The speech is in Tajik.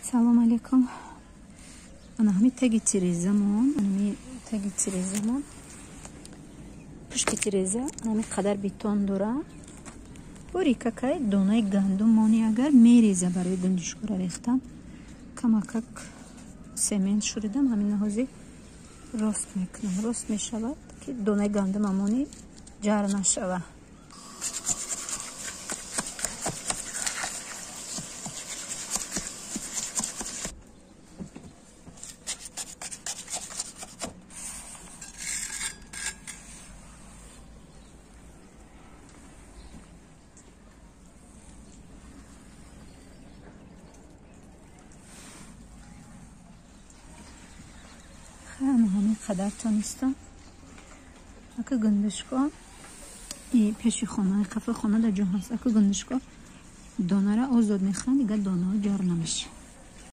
Салом алейкум. Ана ҳами таги тирезамон, ами таги тирезамон, пушти тиреза ами қадар бетон дора. Бори какай донаи гандум мони агар мереза барои гунҷишкора рехтан. Камакак семент шуридам, ҳамин ҳозир рост мекунам. Рост мешавад ки донаи гандум амони ҷар нашава. Ҳамин қадар тонистам. Ака гундушко и пеши хона, қафои хона дар ҷо ҳаст. Ака гундушко донара озод мехӯранд, дигар донаҳо ҷор намешавад.